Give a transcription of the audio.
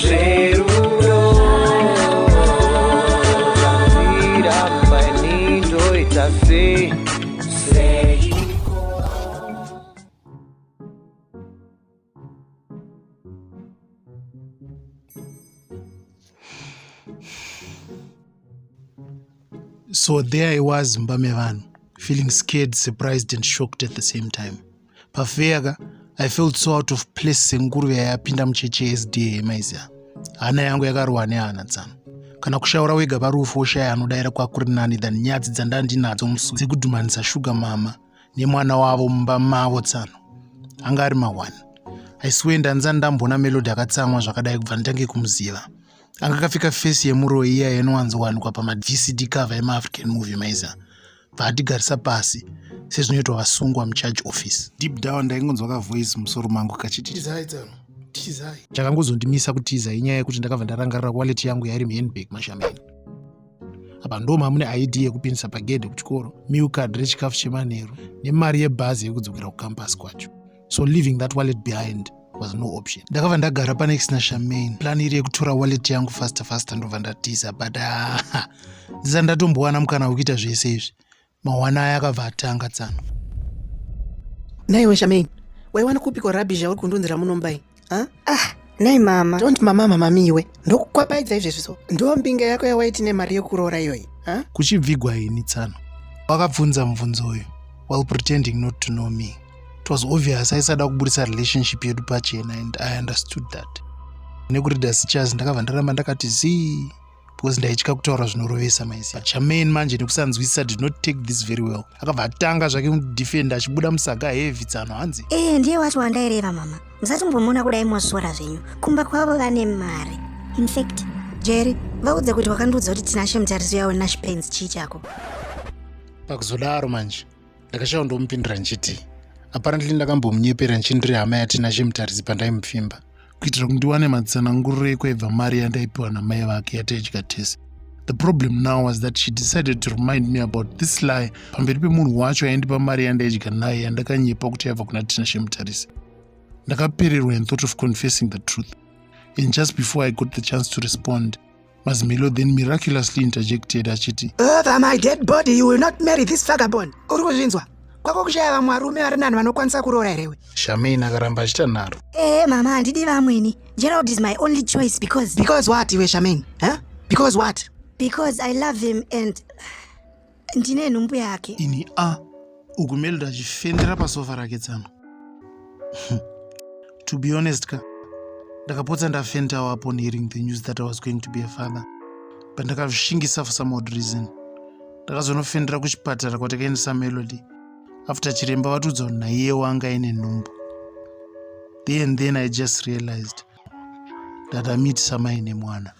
Zverudo zvandiramba ini ndoita sei seiko. So there I was mumba mevanhu, feeling scared, surprised and shocked at the same time. Pafeya ka, I felt so out of place senguruve yayapinda mucheche yeSDA maiziya. Hana yangu yakarohwa nehana tsano. Kana kushaura wega parufu woshaya anodaira kwakuri nani than nyadzi dzandandinadzo musu dzekudhumanisa shuga mama nemwana wavo mumba mavo tsano. Anga ari mahwani. I swear ndanza ndamboona Melody akatsamwa zvakadai kubva nditange kumuziva. Anga akapfeka face yemuroyi iya inowanzowanikwa pamaVCD cover emaAfrican movie maiziya. Bva atigarisa pasi sezvinoitwa vasungwa mucharge office. Deep down ndaingonzwa kavoice musoro mangu kachiti tizai tsano, tizai. Chakangozondimisa kutiza inyaya yekuti ndakabva ndarangarira wallet yangu yairi muhandbag maShameni. Apa ndo mamune ID yekupindisa pagedhe kuchikoro, meal card rechikafu chemanheru nemari yebhazi yekudzokera kucampus kwacho. So leaving that wallet behind was no option. Ndakabva ndagara panext naShamaine, plan iri yekutora wallet yangu faster faster ndobva ndatiza, but ndisati ndatombowana mukana wekuita zvese izvi. Mawana aya akabva atanga tsano. Naiwe Shamaine, waiwana kupiko rubbish yauri kundunzira muno mumbai? Huh? Ah, nai mama. Don't mama mama miwe. Ndokukwapaidza izvezvi so. Ndo mbinga yako yawaiti nemari yekuroora iyoyi. Huh? Kuchibvigwa ini tsano. Wakabvunza mubvunzo uyu while pretending not to know me. It was obvious aisada kuburisa relationship yedu pachena and I understood that. Nekurida sichaz ndakabva ndaramba ndakati zii because ndaitya kutaura zvinorovesa maiziya. Charmaine manje nekusanzwisisa did not take this very well. Akabva atanga zvake kudefend achibuda musaga heavy tsano hanzi. Ndiye wacho wandaireva mama. Musatombomuona kudai moswora zvenyu. Kumba kwavo vane mari. In fact, Jerry, vaudze kuti wakandiudza kuti Tinashe Mutariso yawo Nash Pens chii chako. Pakuzodaro manje ndakashaya ndomupindura nchiti apparently ndakambomunyepera nchindiri hama yaTinashe Mutarisi pandaimupfimba kuitira kuti ndiwane matsananguriro ekwaibva mari yandaipiwa namai vake yataidya tese. The problem now was that she decided to remind me about this lie pamberi pemunhu wacho aindipa mari yandaidya naye yandakanyepa kuti yaibva kuna Tinashe Mutarisi. Ndakapererwa and thought of confessing the truth. And just before I got the chance to respond, Mazimelo then miraculously interjected achiti, Over my dead body you will not marry this vagabond. Uri kuzvinzwa? Kwako kushaya vamwe varume vari nani vanokwanisa kuroora herewe? Charmaine akaramba achiita nharo. Mama, handidi vamweni. Gerald is my only choice because... Because what iwe Charmaine? Huh? Because what? Because I love him and ndine nhumbu yake. Ini a uku Melody achifendera pasofa rake tsano. To be honest ka, ndakapotsa ndafentawo upon hearing the news that I was going to be a father. But ndakazvishingisa for some odd reason. Ndakazonofendera kuchipatara kwatakaendesa Melody after chiremba vatiudza kuti naiye wanga aine nhumbu. There and then I just realized that amiitisa mai nemwana.